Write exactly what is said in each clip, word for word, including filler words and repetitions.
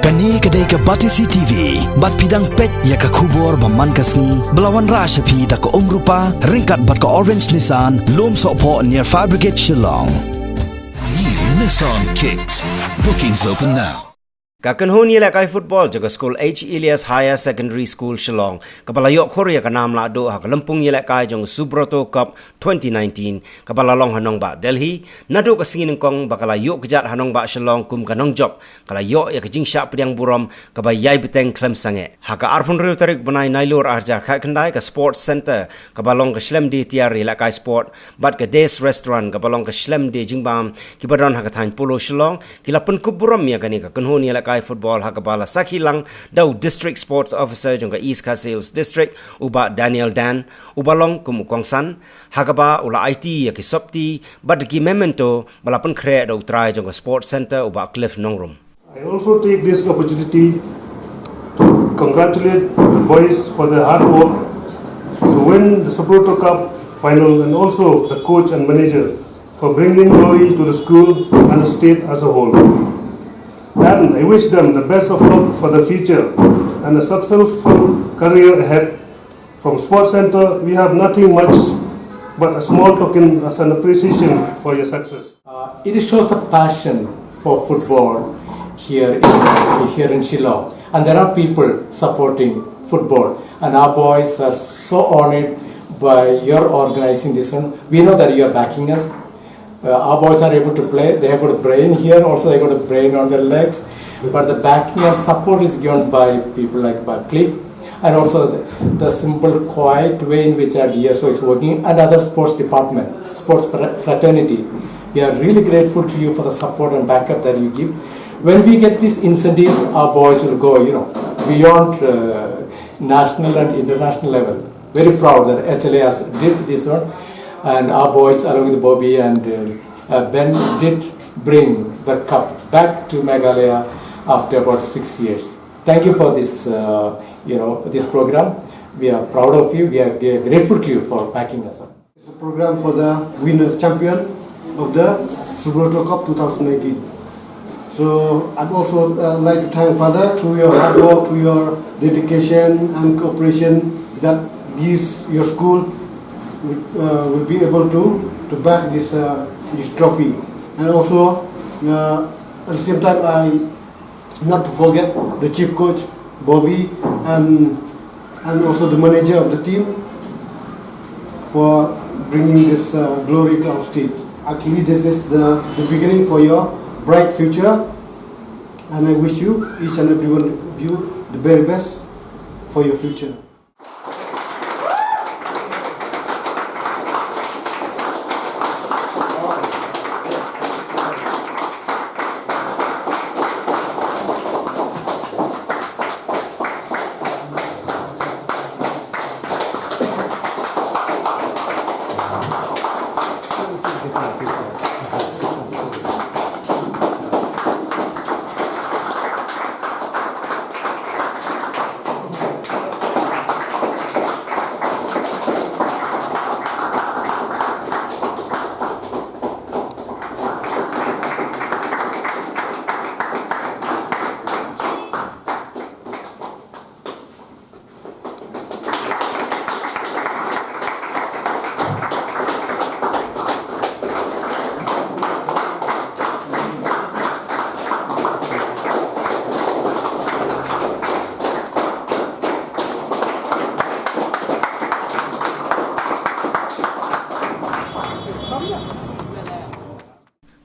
Kane ka dei ka Batesi T V, bad phi dang peit ïa ka khubor ba man ka sngi, ba la wanrah sha phi da ka Umrupa, ryngkat bad ka Orange Nissan, Lumsohphoh near Fire Brigade, Shillong. New Nissan Kicks. Bookings open now. Ka kynhun ïalehkai football jong ka skul H Elias Higher Secondary School Shillong, kaba la ïoh khur ïa ka nam lahduh ha ka lympung ïalehkai jong ka Subroto Cup twenty nineteen, kaba la long ha nongbah Delhi, naduh ka sngi nyngkong ba ka la ïoh kjat ha nongbah Shillong kum ka nongjop, ka la ïoh ïa ka jingshah pdiang burom kaba ïai bteng khlem sangeh. Ha ka arphew hynriew tarik bnai Nailur arhajar khatkhyndai, ka Sports Centre, kaba long ka shlem die tiar ïalehkai sport, bad ka Des Restaurant, kaba long ka shlem die jingbam, kiba don ha ka thaiñ Polo Shillong, ki la pynkup burom ïa kane ka kynhun ïalehkai football, ha kaba la sakhi lang da u District Sports Officer jong ka East Khasi Hills District, u Bah Daniel Dan, uba long kum u kongsan, ha kaba u la aiti ïa ki sopti bad ki memento ba la pynkhreh da u trai jong ka Sports Centre, u Bah Cliff Nongrum. I also take this opportunity to congratulate the boys for their hard work to win the Subroto Cup final, and also the coach and manager for bringing glory to the school and the state as a whole. And I wish them the best of luck for the future and a successful career ahead. From Sports Centre, we have nothing much but a small token as an appreciation for your success. Uh, it shows the passion for football here in, here in Shillong. And there are people supporting football. And our boys are so honored by your organizing this one. We know that you are backing us. Uh, our boys are able to play. They have got a brain here. Also, they got a brain on their legs. But the backing and support is given by people like Cliff, and also the, the simple, quiet way in which our D S O is working, and other sports department, sports fra- fraternity. We are really grateful to you for the support and backup that you give. When we get these incentives, our boys will go, you know, beyond uh, national and international level. Very proud that H L A S did this one, and our boys, along with Bobby and uh, uh, Ben, did bring the cup back to Meghalaya after about six years. Thank you for this, uh, you know, this program. We are proud of you. We are, we are grateful to you for backing us up. It's a program for the winners, champion of the Subroto Cup two thousand nineteen. So I'd also uh, like to thank Father through your hard work, through your dedication and cooperation that this your school will, uh, will be able to to back this uh, this trophy. And also uh, at the same time, I not to forget the chief coach Bobby and and also the manager of the team for bringing this uh, glory to our state. Actually, this is the, the beginning for your bright future, and I wish you, each and every one of you, the very best for your future.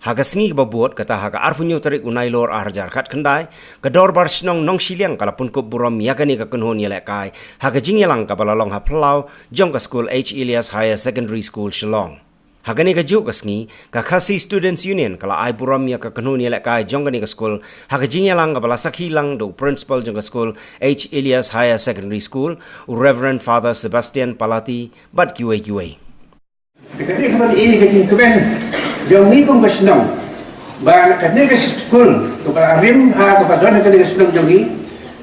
Ha ka sngi kaba bud, kata ha ka arphew hynñiew tarik u Nailur arhajar khatkhyndai, ka Dorbar Shnong Nongshiliang ka la pynkup burom ïa kane ka kynhun ïalehkai ha ka jingïalang kaba la long ha phyllaw jong ka skul H Elias Higher Secondary School Shillong. Ha kane kajuh ka sngi, ka Khasi Students Union ka la ai burom ïa ka kynhun ïalehkai jong kane ka skul ha ka jingïalang kaba la sakhi lang da u principal jong ka skul H Elias Higher Secondary School, u Reverend Father Sebastian Palati, bad kiwei kiwei. Ka dei ka ban ïa ka jingkmen jong ngi kum ka shnong ba na kane ka skul kaba rim ha kaba don ha kane ka shnong jong ngi,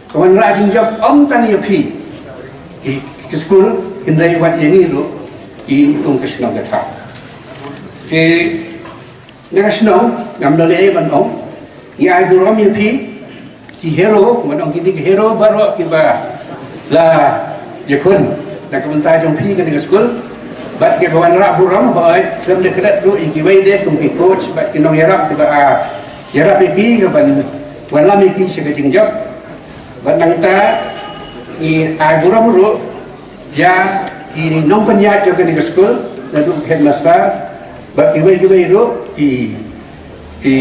ka wanrah jingjop ym tang ïa phi ki, ki skul, hynrei wat ïa ngi ruh ki kum ka shnong ka thaw. Te na ka shnong ngam don ei ban ong, ngi ai burom ïa phi. Ki hero, ngan ong kine ki hero baroh kiba la ïakhun na ka bynta jong phi kane ka skul. Bad kiba wanrah burom, hooid, khlem da klet ruh ïa kiwei de kum ki coach bad ki nongïarap kiba, ah, ïarap ïa ki, kiban wanlam ïa ki sha ka jingjop. Bad nangta ngi ai burom ruh ïa ki nongpynïaid jong kane ka skul, naduh headmaster bad kiwei kiwei ruh ki, ki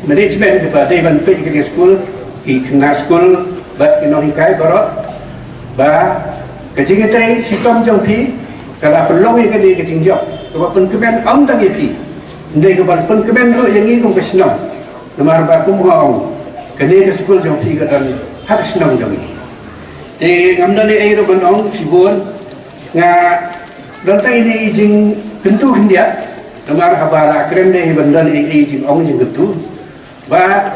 management kiba dei ban peit ïa kane ka skul, ki khynnah skul bad ki nonghikai baroh, ba ka jingïatrei shitom jong phi ka la pynlong ïa kane ka jingjop kaba pynkmen ym tang ïa phi, hynrei kaba pynkmen ruh ïa ngi kum ka shnong. Namar ba kum nga ong, kane ka skul jong phi ka don ha ka shnong jong ngi. Te ngam don ei ei ruh ban ong shibun, nga don tang ine i jingkyntu khyndiat. Namar haba la kren de hi ban don ei ei jingong jingkyntu, ba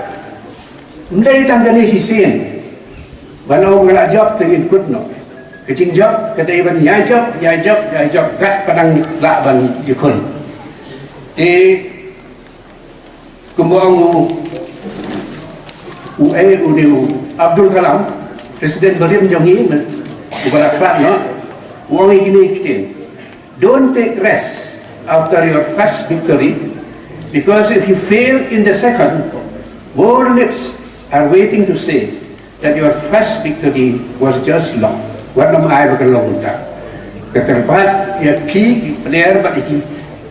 ym dei tang kane shisien ban ong nga la jop te ngin kut noh. Ka jingjop ka dei ban ïai jop, ïai jop, ïai jop kat ba dang lah ban ïakhun. Te kumba ong u, u, eh, u, u Abdul Kalam, President barim jong ngi, uba la khlad noh, u ong ïa kine ki ktien: "Don't take rest after your first victory, because if you fail in the second, more lips are waiting to say that your first victory was just luck." Wat nym ai ba kan long kumta. Ka kyrpad ïa phi ki player bad ïa ki,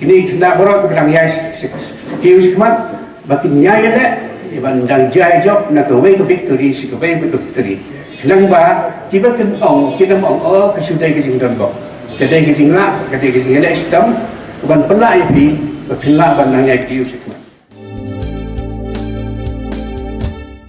kine ki khynnah baroh kiba dang ïai shi, shi, shi, kiew shi khmat, ba kin ïai leh ïa ban dang jia jop na kawei ka victory sha kawei ka victory. Khnang ba kiba kin ong, kin ym ong, oh, ka shu dei ka jingdon bok. Ka dei ka jinglah, ka dei ka jingïaleh shitom kaban pynlah ïa phi ba phin lah ban nang ïai kiew shi khmat.